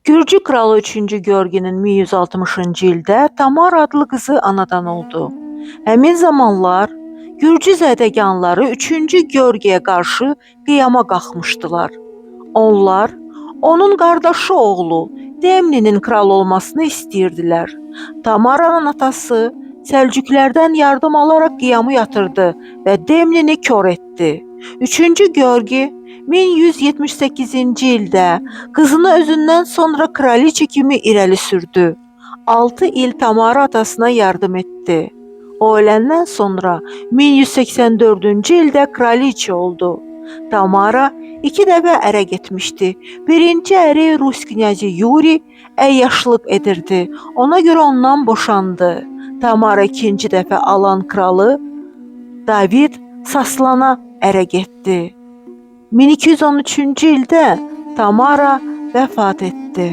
Gürcü kralı 3-cü Georginin 1160-cı ildə Tamara adlı qızı anadan oldu. Həmin zamanlar Gürcü zədəganları 3-cü Georgiyə qarşı qiyama qalxmışdılar. Onlar onun qardaşı oğlu Demninin kral olmasını istəyirdilər. Tamaranın atası Səlcüklərdən yardım alaraq qiyamı yatırdı və Demnini kor etdi. 3-cü Georgi 1178-ci ildə qızını özündən sonra kraliçe kimi irəli sürdü. 6 il Tamara atasına yardım etdi. O öləndən sonra 1184-cü ildə kraliçe oldu. Tamara 2 dəfə ərə getmişdi. Birinci əri Rus knyazı Yuri əyyaşlıq edirdi. Ona görə ondan boşandı. Tamara ikinci dəfə Alan kralı David Saslana ərə getdi. 1213-cü ildə Tamara vəfat etdi.